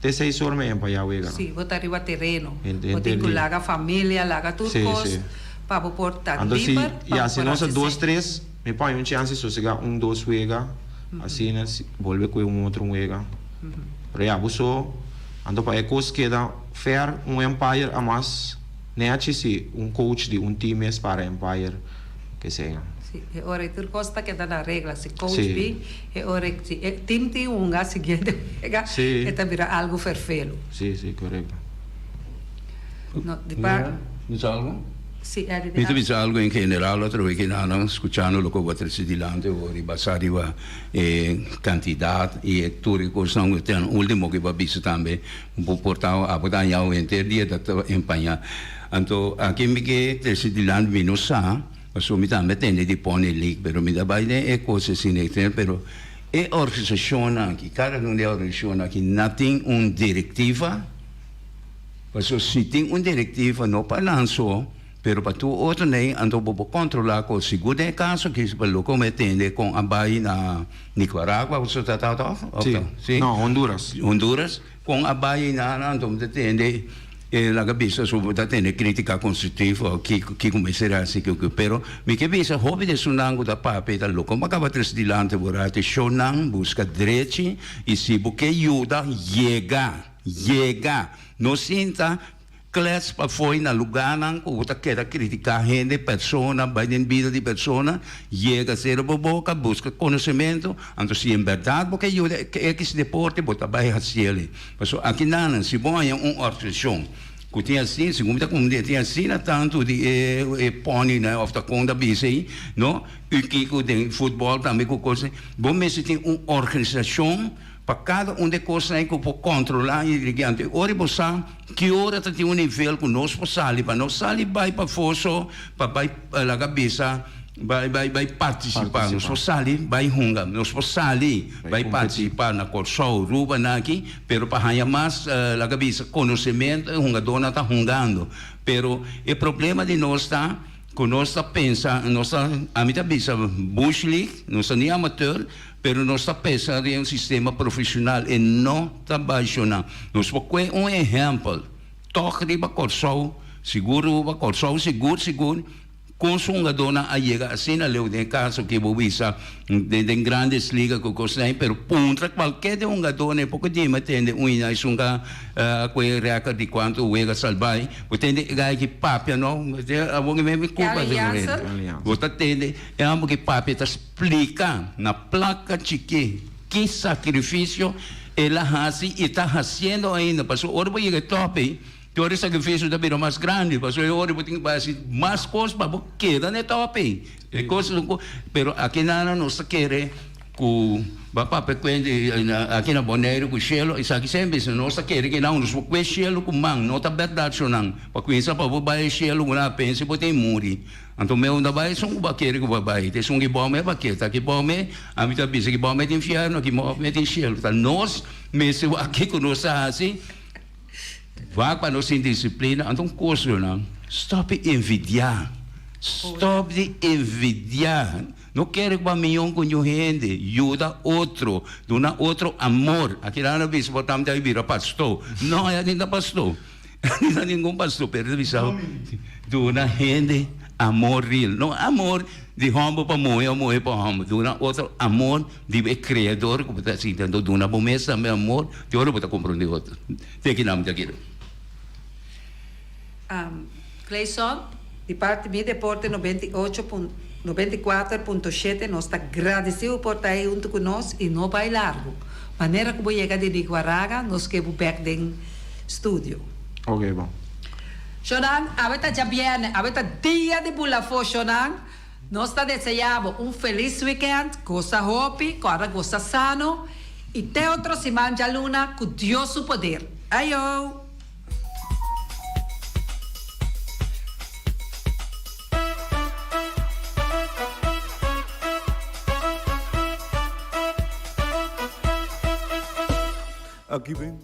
S3: Te seis or me pa ya wega no.
S1: Si, bo ta riba tereno. Bo tin ku laga familia, laga tur kos pa bo por ta liber pa bo
S3: Ya, si
S1: por
S3: nos a
S1: hasi
S3: dos
S1: esei.
S3: tres, mi pon un chance sosega un dos wega, asina bolbe kue un otro wega. Pero ya bo so, anto pa e kos keda fair, un umpire a mas. Nechi si un coach di un team mes para umpire kesei.
S1: Si, e ora ei tur kos ta keda na regla. Si coach bin, e ora ei si e team tin hunga siguiente wega, e ta bira algu ferfelu.
S3: Si, si, korekto.
S1: No, di par.
S2: Bisa algu?
S1: Si, Eddie,
S2: Mi ta bisa algu en general otro wiki nan skuchando loke bo a trese dilanti awor i basá riba e kantidat i e tur e kosnan ku ten ultimo ku bo a bisa tambe bo por ta abo ta haña henter dia ta empañá. Anto aki mi ke trese dilanti mi no sa. Pasobra mi tambe tende di pone league, pero mi ta bai den e cos asina e ten, pero e organisacionnan aki, cada un di e organisacionnan aki na tin un directiva, pasobra si tin un directiva no pa nan so, pero pa tur otro nei, anto bo por controla cos, sigur den e caso aki pa loke mi a tende con a bai na Nicaragua, bo ta ta toch?
S3: Si, no, Honduras.
S2: Honduras. Kon a bai einan anto mi ta tende e laga bisa su bo ta tende critica constructivo kiko kiko mester hasi kiko pero mi ke bisa hopi di esunnan ku ta papia ta loko bo a kaba tres dilante bo rati shownan buska drechi i si bo ke yuda yega yega no sinta Klets pa fo'i na lugánan ku bo ta keda kritiká hende, persona, bai den bida di persona, yega sera bo boka, buska konosementu, anto si en bèrdat bo ke yuda e ekis deporte bo ta bai hasiel. Pasobra aki nan si bo haña un organisashon ku tin asina, segun mi ta komprendé tin asina tantu di e e pòninan òf ta kon ta bisa ei, no, i kiko den futbòl tambe ku kos, bo mester tin un organisashon Pa kada un di e kosnan ei ku por kontrolá i dirigí. Anto e ora bo sa ki ora ta tin un nivel ku nos por sali, pa no sali bai pafó so pa bai laga bisa bai bai bai partisipá. Nos por sali bai hunga, nos por sali bai partisipá na Kòrsou, Aruba nan aki, pero pa haña mas laga bisa konosementu e hungadónan ta hungando. Pero e problema di nos ta ku nos ta pensa, nos ta, ami ta bisa bush league, nos ta ni amateur, Pero nos ta pensa den un sistema profesional e no ta baishona. Nos por kue un ehempel tog riba Kòrsou, sigur riba Kòrsou sigur sigur kon su hungadónan a yega asina leu den e kaso ke bo bisa den Grandes Liga ku kosnan ei, pero puntra kualke den hungadónan e poko dima a tende un i esun ka kue rèkòrt di kuantu wega salbai, bo tende e gai ki papia no, awor mi kulpa bo ta tende e amo ki papia ta. Splika na plaka chikí ki sakrifisio el a hasi i ta hasiendo ainda. Pasobra ora bo yega e tòp ei, tur e sakrifisio ta bira mas grandi. Pasobra e ora bo tin ku hasi mas kos pa bo keda na e tòp ei. E kos pero aki nan nos ta kere ku bo a papia kuenta aki na Boneiru ku shelu. Esaki semper bisa nos ta kere ku nan nos por kue shelu ku man. No ta bèrdat shonnan. Pa kuminsá pa bo bai e shelu ku nan a pensa bo tin muri. Anto mi unda bai esun ku bo a kere ku bo a bai. Ta esun ki bo me pa ke. Ta ki bo me, ami ta bisa ki bo me tin fierno, ki bo me tin shelu. Ta nos mester wak kiko nos ta hasi, wak pa nos tin disiplina. Anto un kos runan, stòp di envidiá. Stòp di envidiá. No kere ku bo a mion ku niun hende. Yuda otro. Duna otro amor. Aki nan a bisa bo tambe ta bira pastó. No, e a ninta pastó. Ni na ningun pastor, pero ta bisa duna hende amor real. No amor di homber pa muhe o muhe pa homber. Duna otro amor di e Creador ku bo ta sinti. Anto duna bo mes tambe amor, te ora bo ta comprende otro. Te kinan mi ta kere.
S1: Clayson, di parti Mi Deporte 98 pun 94.7 nos ta gradeci bo por ta ei hunto cu nos y no bay largo. Manera cu bo yega di Nicaragua nos ke bo bek den studio.
S3: Ok bon.
S1: Shonan, awe ta djabierne, awe ta dia di bula afó Shonan. Nos ta desea bo un felis weekend, gosa hopi, kòrda gosa sano y te otro siman djaluna cu Dios su poder. Ayo!
S4: Aki ben.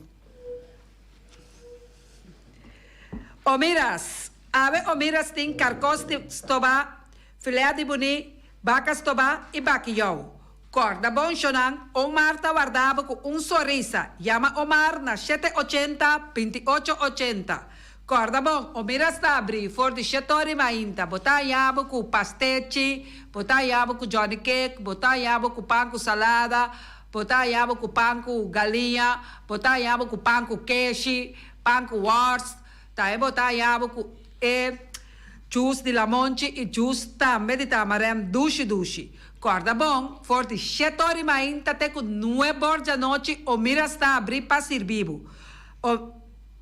S1: Omiras, Awe Omiras tin karkos di stobá, filé di buní, baka stobá i bakiyou. Kòrda bon shonnan, Omar ta warda bo ku un sonrisa. Yama Omar na shete ochenta, binti ocho ochenta. Kòrda bon, Omiras ta abrí for di shetor i mainta. Bo ta haña bo ku pastechi, bo ta haña bo ku johnny cake, bo ta haña bo ku pan ku salada, Bo ta haña bo ku pan ku galiña, bo ta haña bo ku pan ku keshi, pan ku wòrst, tambe bo ta haña bo ku. e juice di lamonchi y juice tambe di tamarem dushi dushi. Corda bon, for di shete ora y mainta te cu nuebe or djanochi Omira's ta abri pa sirbi bo. O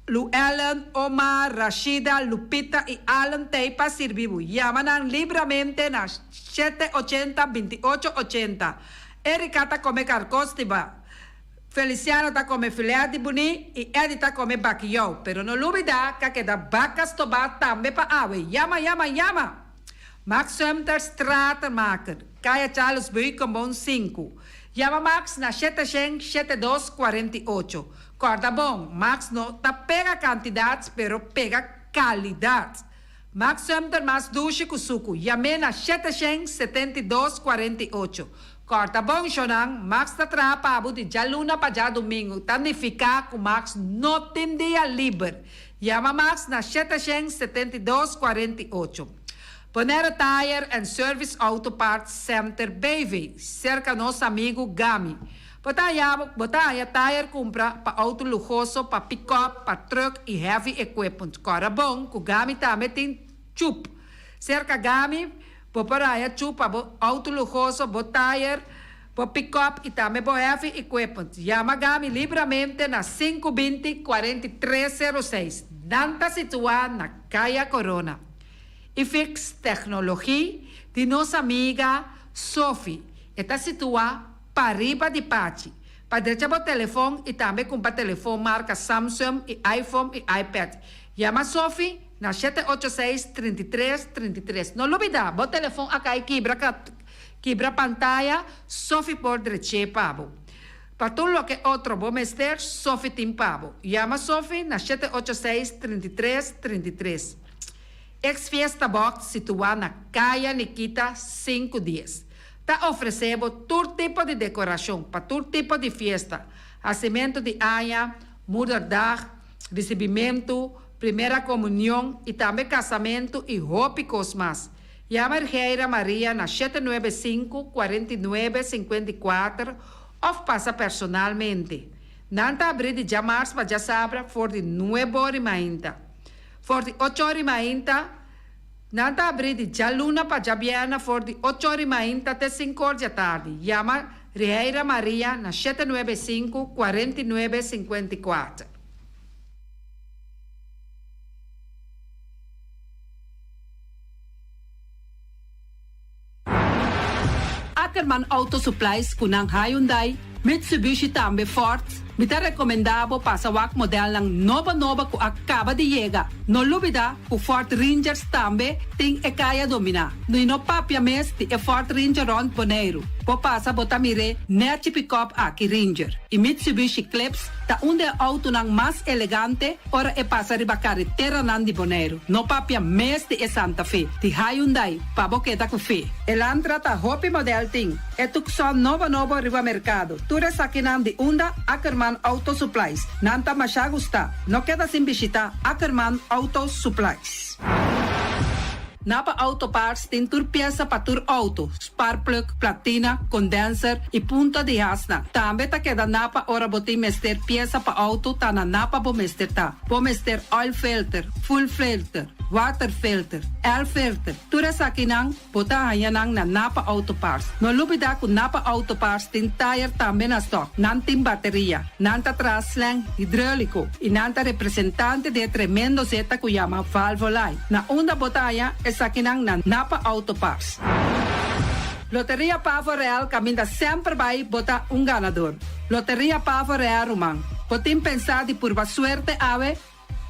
S1: Lu Ellen, Omar, Rashida, Lupita y Allen t'ey pa sirbi bo. Yama nan libramente na shete ochenta, 28 ochenta. Erika ta come carcos di ba. Feliciano ta come filet di buní y Eddie ta come bakiyou. Pero no lubida ca keda baca stobá tambe pa awe. Yama, yama, yama! Max Sumter Stratenmaker, Kaya Charles Beukenboom sinku. Yama Max na shete shen shete dos 48. Corda bon, Max no ta pega cantidad, pero pega calidad. Max Sumter mas dushi cu sucu. Yam'é na 772 48. Corda bon, shonnan, Max ta traha pa bo di djaluna pa djadumingu. Ta nifica cu Max no tin dia liber. Yama Max na 772 48. Bonaire Tire and Service Auto Parts Center BV, serka nos amigu Gami. Bo ta haya bo ta haya tire kumpra pa outo luhoso, pa pick-up, pa truck i heavy equipment. Kòrda bon ku Gami tambe tin chup. Serka Gami bo por haya chup pa bo outo luhoso, bo tire, bo pick-up i tambe bo heavy equipment. Yama Gami libramente na 5 20 43 06. Nan ta situá na Kaya Corona. I Fix Technologie di nos amiga Sophie. E ta situá pariba di Pachi. Pa drecha bo telefon i tambe kumpra telefon marka Samsung i iPhone i iPad. Yama Sophie na 786 33 33. No lubidá, bo telefon a kai kibra kibra pantaya, Sophie por drech'é pa bo. Pa tur loke otro bo mester, Sophie tin pa bo. Yama Sophie na 786 33 33. Ex Fiesta Box situá na Kaya Nikita sinku dies. Ta ofresé bo tur tipo di dekorashon pa tur tipo di fiesta, hasimentu di aña, moederdag, risibimentu, primera komunion i tambe kasamentu i hopi kos mas. Yama Ergeira Maria na 795 49 54 òf pasa personalmente. Nan ta abrí di djamars pa djasabra for di nuebe or i mainta. For di ocho or i mainta, nan ta abrí di djaluna pa djabièrnè for di ocho or i mainta te sinku or djatardi. Yama Riheira Maria na 795 49 54. Ackerman Auto Supplies ku nan Hyundai, Mitsubishi tambe Ford, mi ta rekomendá bo pasa wak modelnan nobo nobo ku a kaba di yega. No lubidá ku Ford Rangers tambe tin e kaya dominá. I no papia mes di e Ford Ranger rònt Boneiru. Bo pasa bo ta mir'é nèchi pikòp aki Ranger. I Mitsubishi Eclipse ta un di e outonan mas elegante ora e pasa riba kareteranan di Boneiru. No papia mes di e Santa Fe, di Hyundai, pa bo keda ku fe. Elantra ta hopi model tin. E Tucson nobo nobo riba merkado. Tur esakinan di unda Ackerman Auto Supplies. Nan ta masha gustá. No keda sin bishitá Ackerman Auto Supplies. Napa Auto Parts tin tur piesa pa tur auto, sparkplug, platina, condenser y punta di hasnan. Tambe ta keda Napa ora bo tin mester piesa pa auto ta na Napa bo mester ta. Bo mester oil filter, fuel filter, water filter, air filter, tur esakinan bo ta haña nan na Napa Auto Parts. No lubida cu Napa Auto Parts tin tire tambe na stock. Nan tin bateria, nan ta traha slang hidrolico y nan ta representante di e tremendo zeta cu yama Valvoline. Na unda bo ta haña esakinan na Napa Auto Parts. Loteria Pavo Real caminda semper bay bo ta un ganador. Loteria Pavo Real ruman, bo tin pensa di purba suerte awe?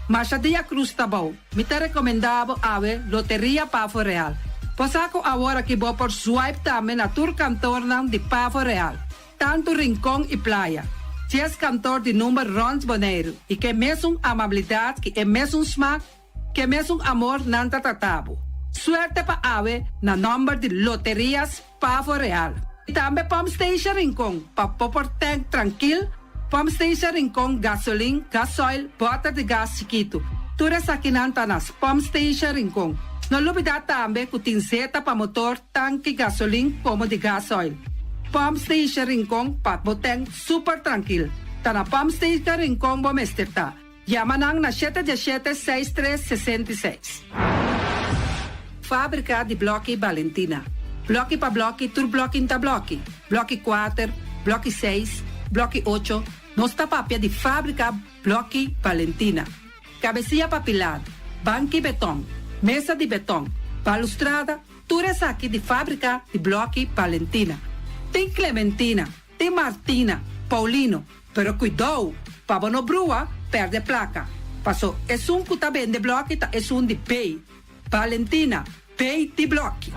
S1: Masha dia cruz ta bou. Mi ta recomenda bo awe Loteria Pavo Real. Bo sa cu awor aki bo por swipe tambe na tur kantornan di Pavo Real, tantu Rincon y Playa. Dies kantor di number rond Boneiru y ke mesun amabilidad ki e mesun smaak, ke mesun amor nan ta trata bo. Suerte pa awe na nomber di Loterias Pavo Real. Y tambe Pump Station Rincon pa bo por tank trankil, Pump Station Rincon gasolin, gasoil, boter di gas chikitu. Tur esakinan ta na Pump Station Rincon. No lubida tambe ku tin zeta pa motor, tanki gasolin komo di gasoil. Pump Station Rincon pa bo tank super trankil. Ta na Pump Station Rincon bo mester ta. Yama nan na 717 63 66. Fábrika di Blòki Balentina. Blòki pa blòki, tur blòki n'ta blòki. Blòki kuater, blòki seis, blòki ocho, nos ta papia di Fábrika Blòki Balentina. Kabesia pa pilá, banki betòn, mesa di betòn, balustrada, tur esaki di Fábrika di Blòki Balentina. Tin Clementina, tin Martina, Paulino, Pero kuidou, pa bo no brua, pèrdè plaka. Paso esun ku ta bende blòki ta esun di Bay. Valentina, Bay di blòki.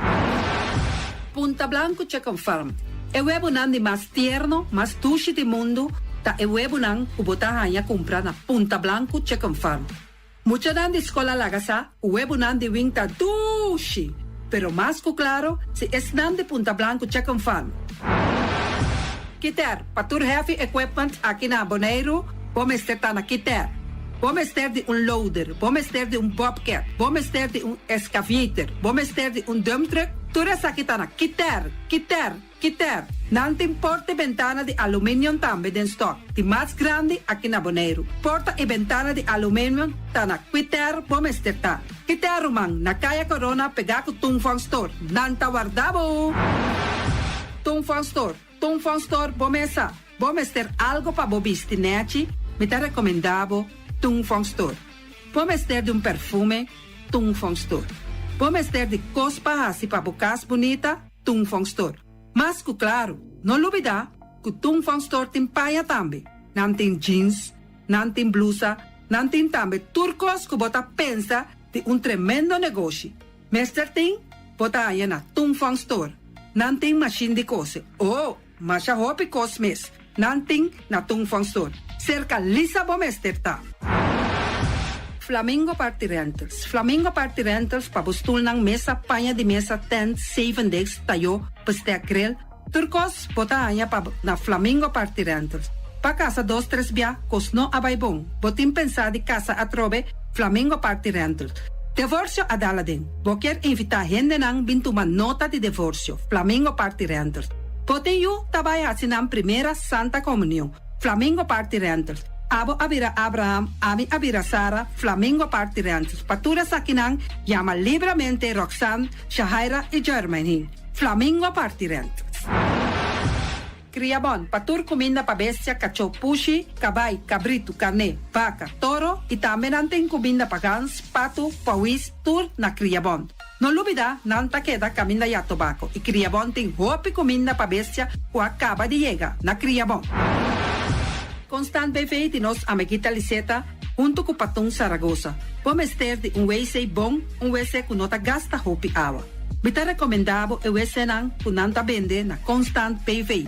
S1: Punta Blanco Chicken Farm, E webunan di mas tierno, mas dushi di mundu ta e webunan ku bo ta haña kumpra na Punta Blanco Chicken Farm. Muchanan di skol a laga sa ku webunan di wing ta dushi, pero mas ku klaro si esnan di Punta Blanco Chicken Farm. Kiter, pa tur heavy equipment aki na Boneiru, bo mester ta na Kiter. Bo mester di un loader, bo mester di un bobcat, bo mester di un excavator, bo mester di un dump truck, tur esaki ta na Kiter, Kiter, Kiter, nan tin porta i bentana di aluminium tambe den stock, di mas grandi aki na Boneiru. Porta i bentana di aluminium ta na Kiter bo mester ta. Kiter ruman, na Kaya Corona pegá ku Tung Fong Store. Nan ta warda bo! Tung Fong Store, Tung Fong Store bo mesa. Bo mester algo pa bo bisti nechi, mi ta rekomendá bo Tung Fong Store. Bo mester di un perfume, Tung Fong Store. Bo mester di kos pa hasi pa bo kas bunita, Tung Fong Store. Mas ku klaru, no lubidá ku Tung Fong Store tin paña tambe. Nan tin jeans, nan tin blusa, nan tin tambe tur kos ku bo ta pensa di un tremendo negoshi. Mester tin, bo ta haña na Tung Fong Store. Nan tin mashin di kose. Oh, masha hopi kos mes nan tin na Tung Fong Store. Serka Lisa bo mester ta. Flamingo Party Rentals Flamingo Party Rentals pa bo stulnan, mesa, paña di mesa, tent, zevendegs, tayó, bestek, grill, tur kos bo ta haña pa na Flamingo Party Rentals. Pa kasa dos tres bia kos no a bai bon, bo tin pensá di kasa atrobe, Flamingo Party Rentals. Devorsio a dal aden. Bo kier invitá hendenan bin tuma nota di devorsio, Flamingo Party Rentals. Bo tin yu ta bai hasi nan primera Santa Komunion. Flamingo Party Rentals. Abo a bira Abraham, ami a bira Sara, Flamingo Party Rentals. Pa tur esakinan, yama libramente Roxanne, Shahaira i Jermaine. Flamingo Party Rentals. Kriabon, pa tur kuminda pa bestia, kachó, pushi, kabai, kabritu, karné, baka, toro i tambe nan tin kuminda pa gans, patu, pawis, tur na Kriabon. No lubida, nan ta keda kaminda ya tobako i Kriabon tin hopi kuminda pa bestia ku a kaba di yega na Kriabon. Constant BV di nos amiguita Liseta huntu ku Patun Saragosa. Bo mester di un wc bon, un wc ku no ta gasta hopi awa. Mi ta rekomendá bo e wcnan ku nan ta bende na Constant BV.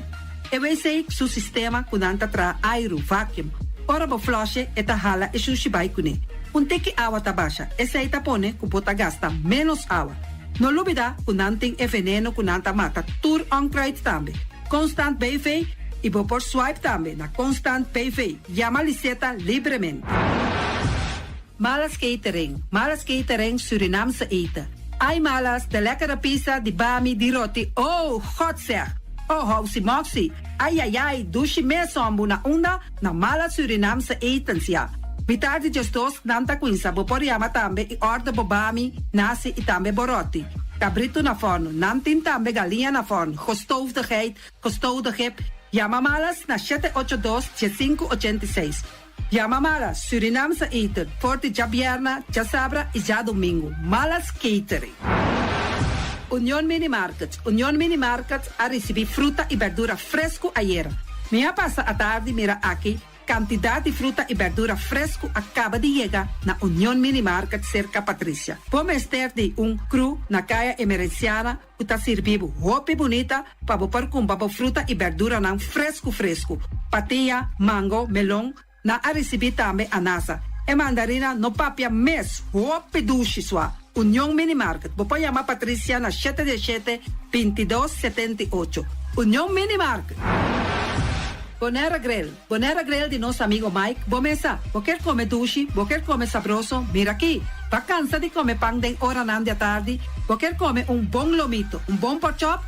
S1: E wc su sistema ku nan ta traha airu, vacuum. Ora bo flush'e e ta hala e shushi bai kuné. Un tiki awa ta basha, esei ta pone ku bo ta gasta ménos awa. No lubidá ku nan tin e veneno ku nan ta mata tur onkruid tambe. Constant BV i bo por swipe tambe na Constant BV. Yama Liseta libremente. Malas Catering, Malas Catering Surinaamse eten. Ai Malas, de lekkere pizza, di bami, di roti, oh, God zeg! Oh, housi moxi, ai ai ai, dushi mes hombu na unda? Na Malas Surinaamse etens ya. Mitar di djesdos nan ta cuinsa, bo por yama tambe y order bo bami, nasi y tambe bo roti. Cabrito na forno, nan tin tambe galiña na forno, gestoofde geit, gestoofde gip. Yama Malas na shete ocho dos, diesinku ochenta i seis. Yama Malas, Surinaamse eten, for di djabierna, djasabra y djadomingo. Malas Catering. Union Mini Market, Union Mini Market a ricibi fruta y berdura fresco ayera. Mi a pasa atardi mira aki cantidad di fruta y berdura fresco a caba di yega na Union Mini Market cerca Patricia. Bo mester di un crew na Caya Emerenciana cu ta sirbi bo hopi bunita pa bo por cumpra bo fruta y berduranan fresco fresco. Patia, mango, melon, nan a ricibi tambe anasa. E mandarina no papia mes, hopi dushi sua. Union Mini Market, bo por yama Patricia na shete diesshete, bintidos, setenta i ocho. Union Mini Market. Bonera Grill, Bonera Grill di nos amigo Mike, bo mesa, bo kier come dushi, bo kier come sabroso, mira aki. Bo a cansa di come pan den oranan di atardi, bo kier come un bon lomito, un bon porkchop,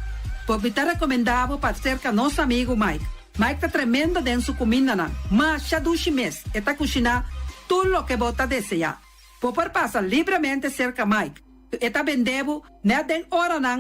S1: bo mi ta recomenda bo pa cerca nos amigo Mike. Mike ta tremendo den su cumindanan, masha dushi mes, e ta cushina. Tur loke bo ta deseá. Bo por pasa libremente serka Mike. E ta bende bo net den oranan.